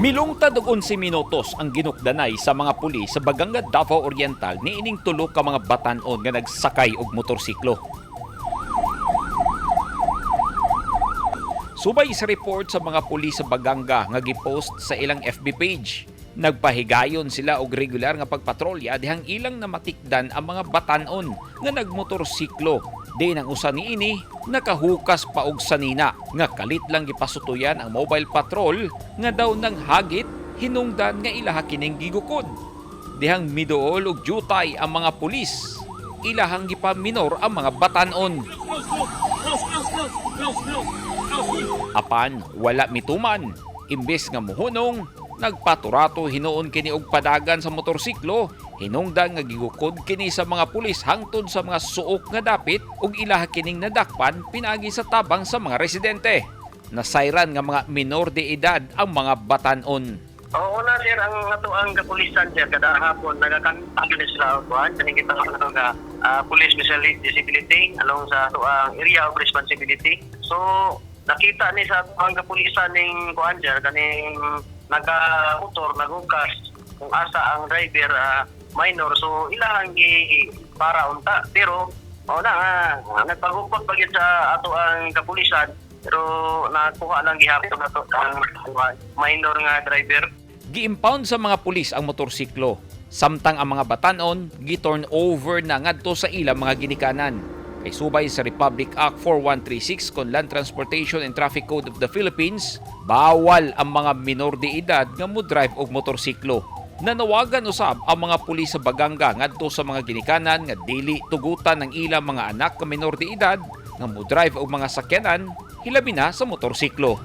Milungtad og 11 minutos ang ginukdanay sa mga pulis sa Baganga, Davao Oriental niining tulo ka mga batan-on nga nagsakay og motorsiklo. Subay sa report sa mga pulis sa Baganga nga gipost sa ilang FB page, nagpahigayon sila og regular nga pagpatrolya dihang ilang namatikdan ang mga batan-on nga nagmotorsiklo. Di ang usa niini nakahukas pa og sanina nga kalit lang gipasutuyan ang mobile patrol nga daw nang hagit hinungdan nga ilaha kining gigukod. Dihang miduol og jutay ang mga pulis, ilahang gipaminor ang mga batan-on. Apan wala mituman, imbes nga muhunong, nagpaturato hinuon kini og padagan sa motorsiklo, hinungdan nga gigukod kini sa mga pulis hangtod sa mga suok nga dapit ug ilaha kining nadakpan pinaagi sa tabang sa mga residente. Nasayran nga mga minor de edad ang mga batan-on. Oo na, sir, ang ato ang kapulisan, sir, kada hapon nagakanta gyud sila og kuan kaning kita ano nga police disability along sa ato ang area of responsibility. So nakita ni sa ato ang kapulisan ning kuan, sir, kaning nagamotor nagukas kung asa ang driver, minor, so ilahang gi para unta, pero mao na nga nagpagupot pa gyud sa ato ang kapulisan, pero nakuha lang gihapon nato ang minor nga driver. Gi-impound sa mga pulis ang motorsiklo. Samtang ang mga batanon gi-turn over na ngadto sa ilang mga ginikanan. Kay subay sa Republic Act 4136 kon Land Transportation and Traffic Code of the Philippines, bawal ang mga minor de edad nga mo-drive og motorsiklo. Nanawagan usab ang mga pulis sa Baganga ngadto sa mga ginikanan nga dili tugutan ng ilang mga anak nga minor de edad nga mo-drive og mga sakyanan, hilabi na sa motorsiklo.